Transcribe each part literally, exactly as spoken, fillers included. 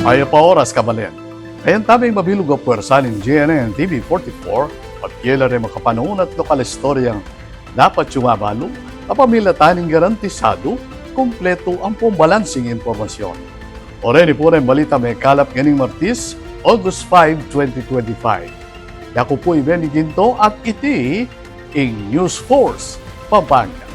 Mayap a oras, kabalen. Ayan taming mabilug a puwersa ning G N N T V forty-four, at yela re makapanun at lokal a istoryang dapat yu mabalu, kapamilatan ning garantisadu, kumpletu ampong balansing impormasyon. O reni pu reng balita mekalap ngening Martis, August five, twenty twenty-five. Yaku pu i Benny Ginto at iti ing News Force Pampanga.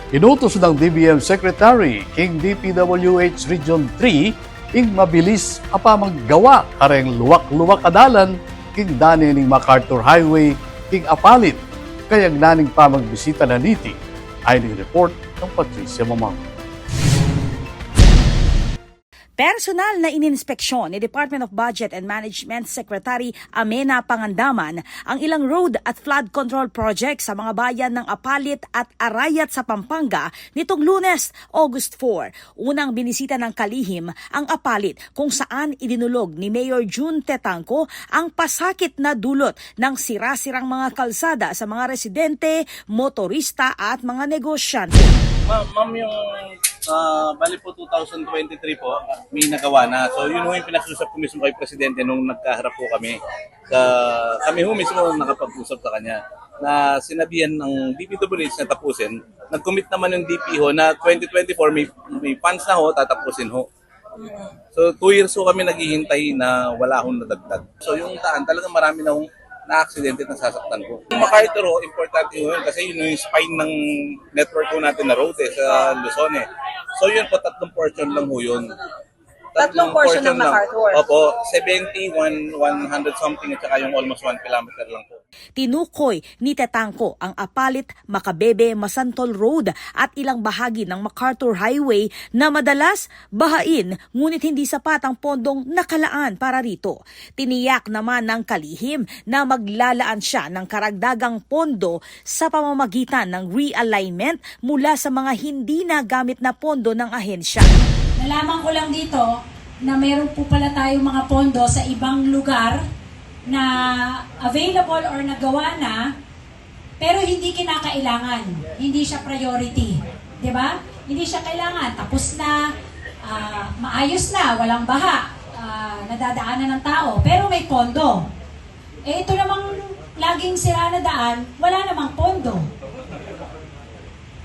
Inutus nang D B M Secretary king D P W H Region three ing mabilis a pamaggawa kareng luwak-luwak a dalan king dane ning MacArthur Highway king Apalit, kayagnan ning pamagbisita na niti. Ayni ing report nang Patricia Mamang. Personal na ininspeksyon ni Department of Budget and Management Secretary Amena Pangandaman ang ilang road at flood control project sa mga bayan ng Apalit at Arayat sa Pampanga nitong Lunes, August four. Unang binisita ng kalihim ang Apalit, kung saan idinulog ni Mayor Jun Tetangco ang pasakit na dulot ng sira-sirang mga kalsada sa mga residente, motorista at mga negosyante. Ma- ma'am, yung, ah, bali po, two thousand twenty-three po, may nagawa na. So, yun ho yung pinakiusap ko mismo kay Presidente nung nagkaharap po kami. Sa, kami ho mismo nakapag-usap sa kanya na sinabihan ng D P W H na tapusin. Nag-commit naman yung D P ho na twenty twenty-four may, may funds na ho, tatapusin ho. So, two years ho kami naghihintay na wala hong nadagdag. So, yung daan, talagang marami na hong na-aksidente at nasasaktan po. Yung MacArthur ho, importante ho yun kasi yun yung spine ng network ho natin na road eh, sa Luzon eh. So, yun po, tatlong portion lang ho yun. Tatlong portion ng MacArthur. Opo, seventy, one, one hundred something, at saka yung almost one kilometer lang po. Tinukoy ni Tetangco ang Apalit, Macabebe, Masantol Road at ilang bahagi ng MacArthur Highway na madalas bahain, ngunit hindi sapat ang pondong nakalaan para rito. Tiniyak naman ng kalihim na maglalaan siya ng karagdagang pondo sa pamamagitan ng realignment mula sa mga hindi nagamit na pondo ng ahensya. Nalaman ko lang dito na meron po pala tayong mga pondo sa ibang lugar na available or nagawa na, pero hindi kinakailangan, hindi siya priority, di ba? Hindi siya kailangan, tapos na, ah, maayos na, walang baha, ah, nadadaanan ng tao, pero may pondo. Eh, ito namang laging sira na daan, wala namang pondo.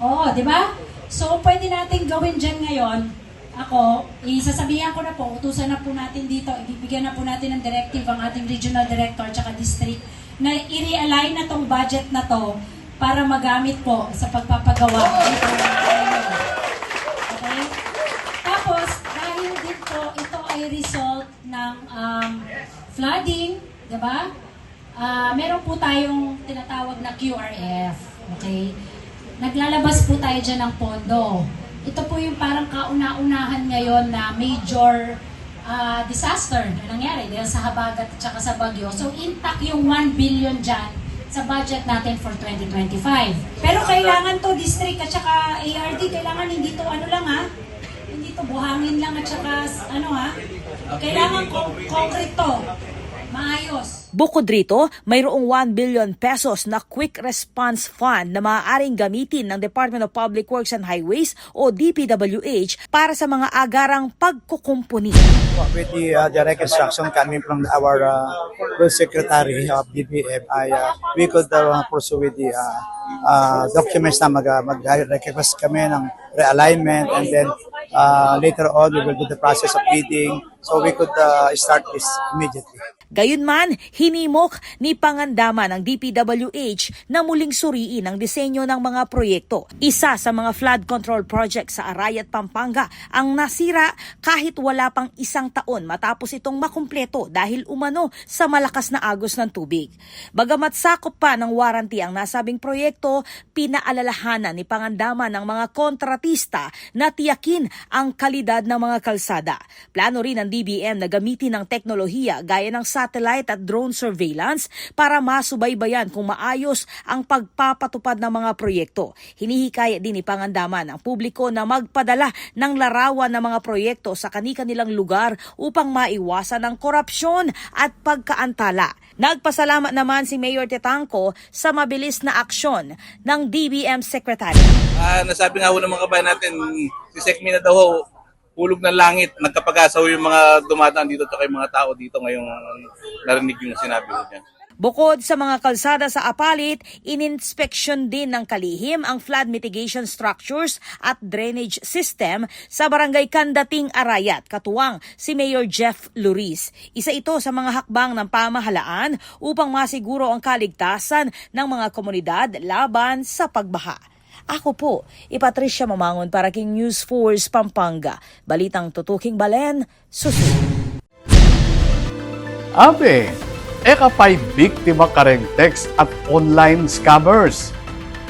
Oo, di ba? So, pwede natin gawin dyan ngayon, ako, isasabihan ko na po, utusan na po natin dito, ibibigyan na po natin ng directive ang ating regional director at saka district na i-realign na tong budget na to para magamit po sa pagpapagawa. Okay? Tapos, dahil din po, ito ay result ng, um, flooding, di ba? Ah, meron po tayong tinatawag na Q R F. Okay? Naglalabas po tayo dyan ng pondo. Ito po yung parang kauna-unahan ngayon na major, ah, disaster na nangyari dahil sa habagat at saka sa bagyo. So, intact yung one billion dyan sa budget natin for twenty twenty-five. Pero kailangan to, district at saka A R D, kailangan hindi to ano lang, ha? Hindi to buhangin lang at saka s-, ano, ha? Kailangan con-, concrete to. Maayos. Bukod rito, mayroong one billion pesos na Quick Response Fund na maaaring gamitin ng Department of Public Works and Highways o D P W H para sa mga agarang pagkukumpuni. With the, uh, direct instruction coming from our, uh, Road Secretary of D P M, ay, uh, we could, uh, pursue with the, uh, uh, documents na mag-, uh, mag-request kami ng realignment, and then, uh, later on we will do the process of bidding, so we could, uh, start this immediately. Gayunman, hinimok ni Pangandaman ang D P W H na muling suriin ang disenyo ng mga proyekto. Isa sa mga flood control project sa Arayat, Pampanga ang nasira kahit wala pang isang taon matapos itong makumpleto dahil umano sa malakas na agos ng tubig. Bagamat sakop pa ng warranty ang nasabing proyekto, pinaalalahanan ni Pangandaman ang mga kontratista na tiyakin ang kalidad ng mga kalsada. Plano rin ng D B M na gamitin ang teknolohiya gaya ng satellite at drone surveillance para masubaybayan kung maayos ang pagpapatupad ng mga proyekto. Hinihikayat din ni Pangandaman ang publiko na magpadala ng larawan ng mga proyekto sa kani-kanilang lugar upang maiwasan ang korupsyon at pagkaantala. Nagpasalamat naman si Mayor Tetangco sa mabilis na aksyon ng D B M Secretary. Ah, nasabi nga ho ng mga kabayan natin, si Sec Mina daw ho, Hulog ng langit, nagkapag-asa ho yung mga dumadaan dito at saka yung mga tao dito ngayong narinig yung sinabi ho niya. Bukod sa mga kalsada sa Apalit, ininspeksyon din ng kalihim ang flood mitigation structures at drainage system sa Barangay Candating, Arayat, katuwang si Mayor Jeff Luris. Isa ito sa mga hakbang ng pamahalaan upang masiguro ang kaligtasan ng mga komunidad laban sa pagbaha. Ako po, i Patricia Mamangon para king News Force Pampanga. Balitang tutuking balen, susunod. Abe, e ka pay biktima kareng text at online scammers.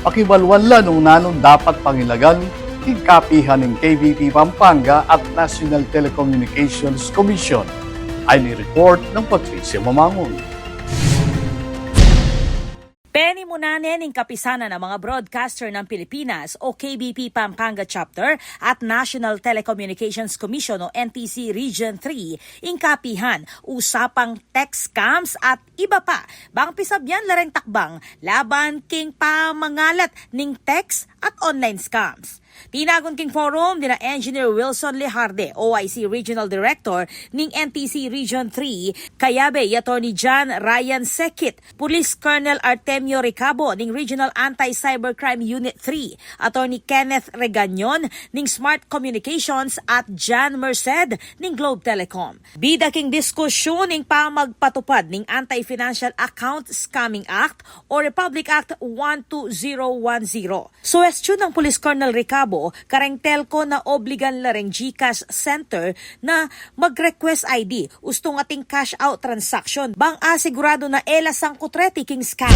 Pakibalwan la nung nanung dapat pangilagan king kapihan ning K B P Pampanga at National Telecommunications Commission. Ay ni report ng Patricia Mamangon. Penimunan ne ning Kapisanan ng mga Broadcaster ng Pilipinas o K B P Pampanga Chapter at National Telecommunications Commission o N T C Region three ing kapihan usapang text scams at iba pa bang pisabyan la reng takbang laban king pamangalat ning text at online scams. Tinagun king forum nina Engineer Wilson Lejarde, O I C Regional Director ning N T C Region three, kayabe i Attorney John Ryan Sekit, Police Colonel Artemio Ricabo ning Regional Anti-Cybercrime Unit three, Attorney Kenneth Regañon ning Smart Communications at Jan Merced ning Globe Telecom. Bida king diskusyon ing pamagpatupad ning Anti-Financial Account Scamming Act o Republic Act one two zero one zero. Suwestyon nang Police Colonel Ricabo kareng telco na obligan la reng GCash center na mag-request I D ustung ating cash out transaction bang asigurado na e la sangkut reti king scam.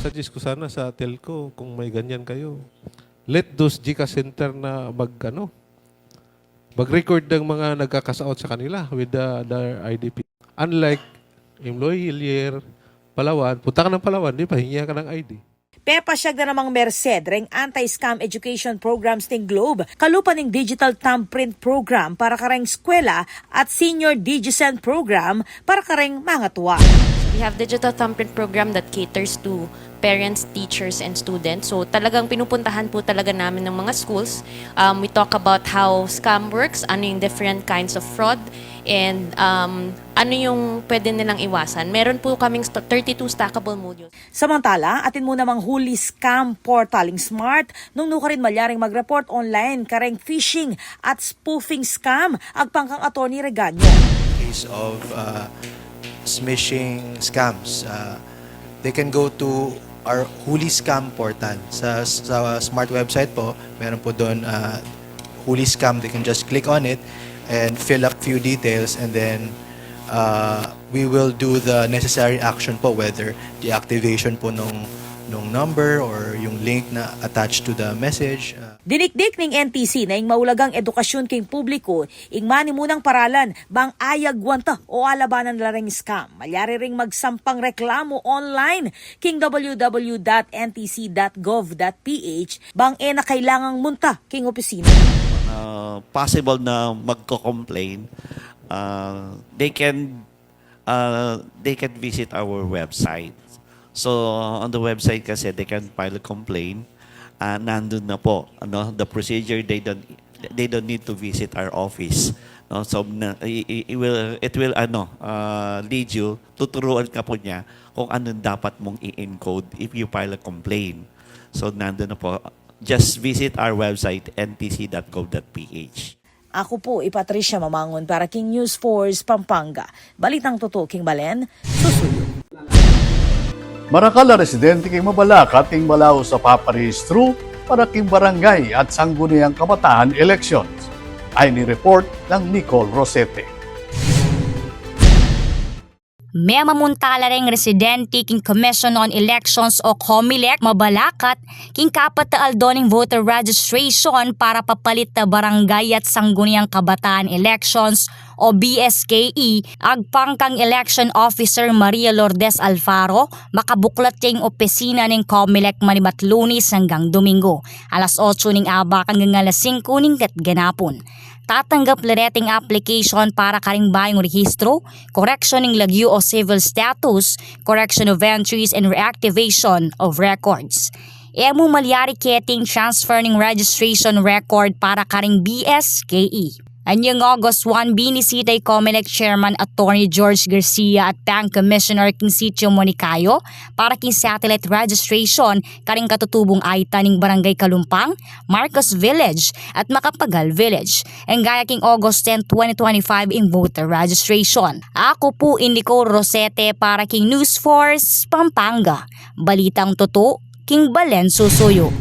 Suggest ko sana sa telco, kung may ganyan kayo, let those GCash center na mag, ano, mag-record ng mga nagka-cash out sa kanila with the, their I D P. Unlike Imloy, Hillier, Palawan, punta ka ng Palawan, di ba, hingi ka ng I D. Pepasyag na namang Merced reng anti-scam education programs ning Globe, kalupa ning digital thumbprint program para kareng eskwela at senior DigiCen program para kareng mangatua. We have digital thumbprint program that caters to parents, teachers, and students. So talagang pinupuntahan po talaga namin ng mga schools. Um, we talk about how scam works, ano yung different kinds of fraud, and um, ano yung pwede nilang iwasan. Meron po kaming st- thirty-two stackable modules. Samantala, atin mu namang Huli Scam Portal ing Smart nung nukarin malyaring mag-report online kareng phishing at spoofing scam, agpang kang Attorney Regaño. Case of uh, smishing scams, uh, they can go to our Huli Scam Portal. Sa, sa Smart website po, meron po doon uh, Huli Scam. They can just click on it and fill up few details, and then uh, we will do the necessary action po, whether deactivation po nung, nung number or yung link na attached to the message. Uh, Dinikdik ning N T C na ing maulagang edukasyon king publiko ing manimunang paralan bang ayagwan ta o alabanan la reng scam. Malyari ring magsampang reklamo online king W W W dot N T C dot gov dot P H bang e na kailangang munta king opisina. Uh, possible na magko-complain, uh, they can uh, they can visit our website. So on the website kasi, they can file a complaint. Uh, nandun na po, ano, the procedure. They don't they don't need to visit our office, no? So na, i, i, it will it will ano uh, lead you, tuturuan ka po niya kung anong dapat mong i-encode if you file a complaint. So nandun na po. Just visit our website, N T C dot gov dot P H. Ako po i Patricia Mamangon para king News Force Pampanga. Balitang tutu king balen, susuyu. Marakal a residente king Mabalacat ing malaus a paparehistru para king barangay at sangguniang kabataan elections. Ay ni report ng Nicole Rosete. Memamunta la reng residente king Commission on Elections o Comelec Mabalacat king kapat a aldo ning voter registration para papalit a barangay at sangguniang kabataan elections o B S K E, agpang kang Election Officer Maria Lourdes Alfaro, makabuklat ya ing opisina ning Comelec manibat Lunes anggang Domingo, alas otso ning abak anggang alas singko ning gatganapon. Tatanggap la reting application para karing bayung rehistro, correction ning lagyu o civil status, correction of entries, and reactivation of records. E mu malyari keting transfer ning registration record para karing B S K E. Anyang August one, binisita i Comelec Chairman Attorney George Garcia at Bank Commissioner king Sitio Monicayo para king satellite registration karing katutubung aita ning Barangay Kalumpang, Marcos Village at Macapagal Village. Enggaya king August ten, twenty twenty-five ing voter registration. Aku pu i Nicole Rosete para king News Force Pampanga. Balitang tutu king balen susuyu.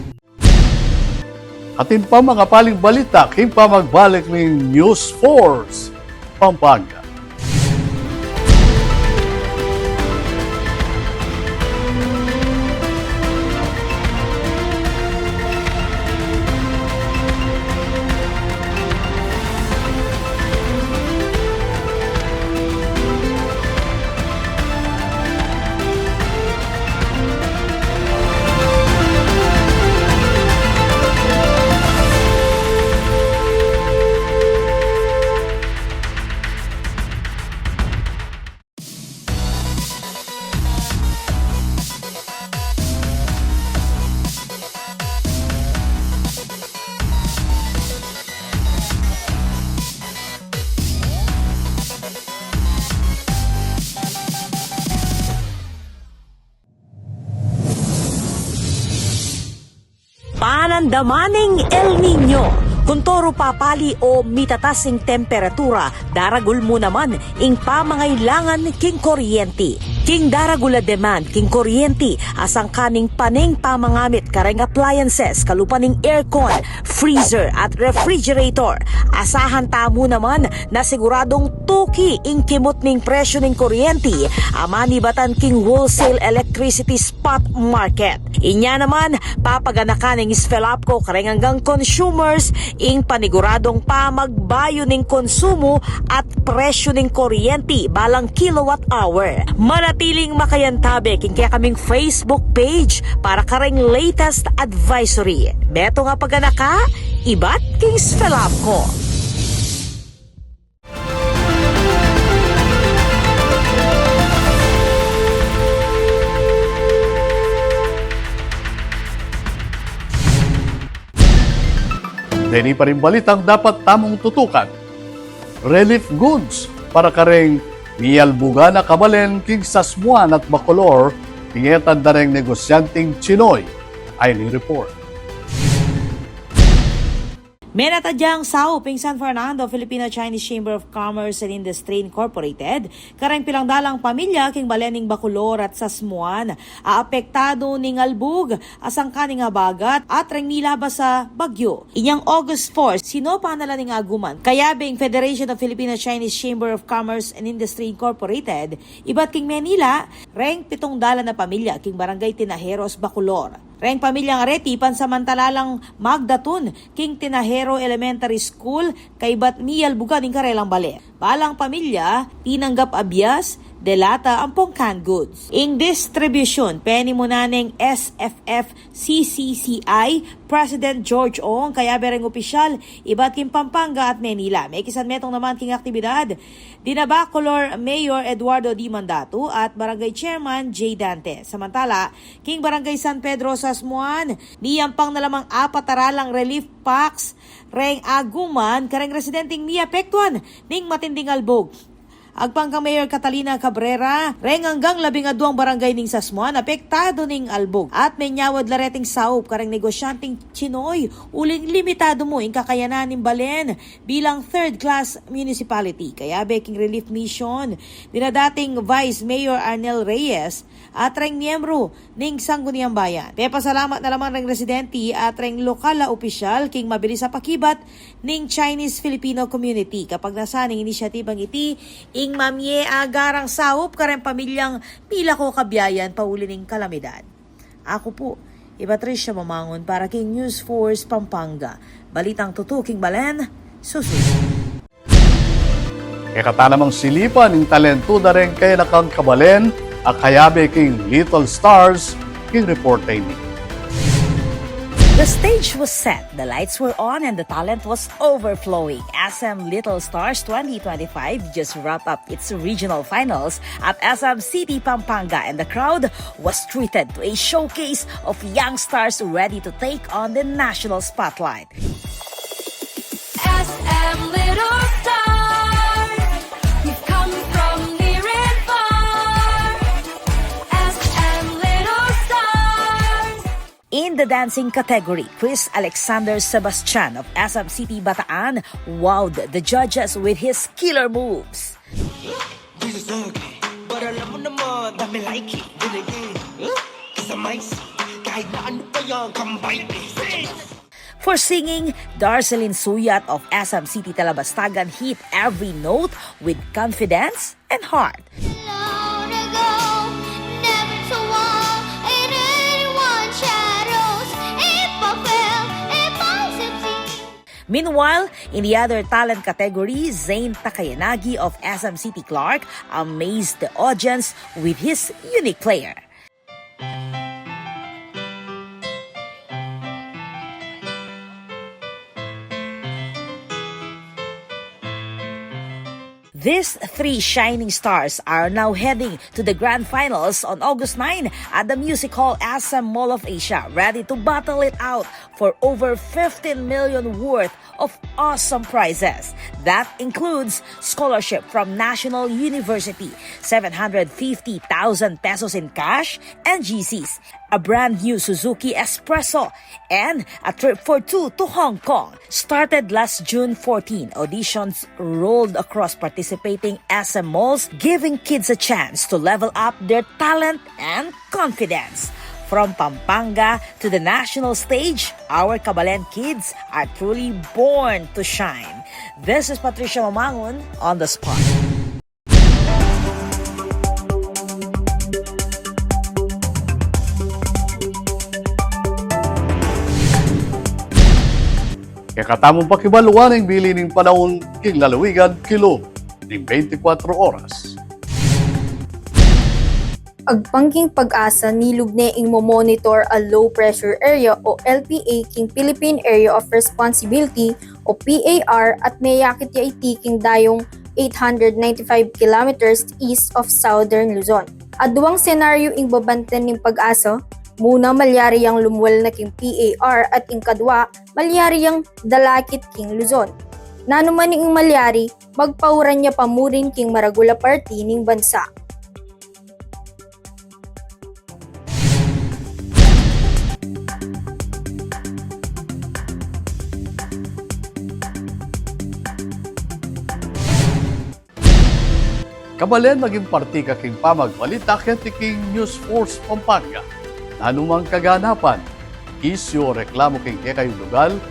Atin pa mangapaling balita king pamagbalik ning News Force Pampanga. Panandaman ning El Niño. Kuntoru papali o mitatas ing temperatura, daragul mu naman ing pamangailangan king kuryenti. King daragul a demand king kuryenti, asangkan ning pane ing pamangamit kareng appliances, kalupa ning aircon, freezer at refrigerator. Asahan tamu naman na siguradung tuki ing kimut ning presyu ning kuryenti a manibatan king wholesale electricity spot market. Inya naman, papaganakan ning SFELAPCO kareng anggang consumers ing paniguradung pamagbayu ning konsumu at presyu ning kuryenti balang kilowatt hour. Manatiling makayantabe king kekaming Facebook page para kareng latest advisory. Metung a paganaka, ibat king SFELAPCO. Deni pa ring balitang dapat tamung tutukan. Relief goods para kareng miyalbugan a kabalen king Sasmuan at Bacolor, ingetan da reng negosyanteng Chinoy. Ayni ing report. Menatadyang saup ing San Fernando Filipino-Chinese Chamber of Commerce and Industry Incorporated kareng pilang dalang pamilya king balen ning Bacolor at Sasmuan a apektadu ning albug, asangkan ning abagat at reng milabas a bagyu. Inyang August four, sinopan na la ning aguman kayabe ing Federation of Filipino-Chinese Chamber of Commerce and Industry Incorporated ibat king Manila, reng pitung dalan a pamilya king Barangay Tinajeros, Bacolor. Reng pamilyang reti pansamantala lang magdatun king Tinajero Elementary School kaybat miyalbugan ing karelang bale. Balang pamilya tinanggap a bias, de lata ampong canned goods. Ing distribusyun penimunan neng S F F C C C I President George Ong kayabe reng opisyal ibat king Pampanga at Manila. Mekisan metung naman king aktibidad dina Bacolor Mayor Eduardo D. Mandatu at Barangay Chairman Jay Dante. Samantala, king Barangay San Pedro, Sasmuan, miyampang na lamang apat a ralang relief packs reng aguman kareng residenteng miyapektuan ning matinding albug. Agpang kang Mayor Catalina Cabrera, reng anggang labing aduang barangay ning Sasmuan apektadu ning albug at menyawad la reting saup kareng negosyanteng Chinoy uling limitadu mu ing kakayanan ning balen bilang third class municipality. Kayabe king relief mission dina dating Vice Mayor Arnel Reyes at reng miyembru ning Sangguniang Bayan. Pepasalamat na lamang reng residente at reng lokal a opisyal king mabilis a pakibat ning Chinese Filipino community. Kapagnasan ning inisyatibang iti, ing mamie agarang saup kareng pamilyang milako kabiayan pauli ning kalamidad. Aku pu i Patricia Mamangun para king News Force Pampanga. Balitang tutu king balen, susunod. Kekatamu namang silipan ing talentu da reng kayanakang kabalen a kayabe king Little Stars king report a ini. The stage was set, the lights were on, and the talent was overflowing. S M Little Stars twenty twenty-five just wrapped up its regional finals at S M City Pampanga, and the crowd was treated to a showcase of young stars ready to take on the national spotlight. S M Little The dancing category, Chris Alexander Sebastian of S M City Bataan wowed the judges with his killer moves. This is ugly, but alam mo naman, dami like it. Then again, huh? Cause I'm icy. Kahit na ano pa yan, come bite me. For singing, Darceline Suyat of S M City Talabastagan hit every note with confidence and heart. Long ago, never to walk in anyone's shadows. If I fell, if I succeed. Meanwhile, in the other talent category, Zane Takayanagi of S M City Clark amazed the audience with his unique flair. These three shining stars are now heading to the grand finals on August nine at the Music Hall Assam Mall of Asia, ready to battle it out for over fifteen million worth of awesome prizes. That includes scholarship from National University, seven hundred fifty thousand pesos in cash, and G Cs, a brand new Suzuki Espresso, and a trip for two to Hong Kong. Started last June fourteen, auditions rolled across participating S M malls, giving kids a chance to level up their talent and confidence. From Pampanga to the national stage, our Kabalen kids are truly born to shine. This is Patricia Mamangun on the spot. Kekatamung pakibaluan ing bili ning panaun king lalawigan kilub ning beintikwatro oras. Agpang king PAGASA, nilub ne ing mo-monitor a low pressure area o L P A king Philippine Area of Responsibility o P A R at meyakit ya iti king dayung eight hundred ninety-five kilometers east of southern Luzon. Aduang senaryo ing babanten ning PAGASA, muna malyari yang lumwal na king P A R at ing kadwa malyari yang dalakit king Luzon. Nanu man ing malyari, magpauran ya pa murin king maragul a parti ning bansa. Kabalen, maging parti ka king pamagbalita keti king News Force Pampanga. Nanu mang kaganapan, isyu o reklamu king kekayung lugal,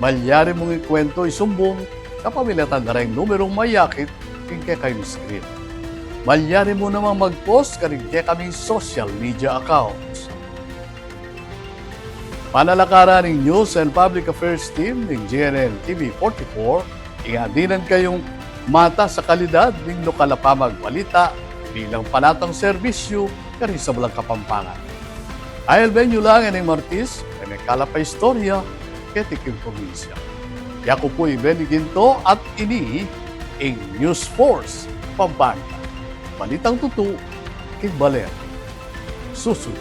malyari mung ikuwento, isumbung kapamilatan da reng numerung mayakit king kekayung screen. Malyari mu namang mag-post karing kekaming social media accounts. Panalakaran ning News and Public Affairs Team ning G N N T V forty-four, ing adinan kayung matas a kalidad ning lokal a pamagbalita bilang panatang serbisyu karing sablang Kapampangan. Ayan, venue lang ining Martis, e mekalap a istorya keti king probinsya. Yaku pu i Benny Ginto at ini ing News Force Pampanga. Balitang tutu king balen. Susu.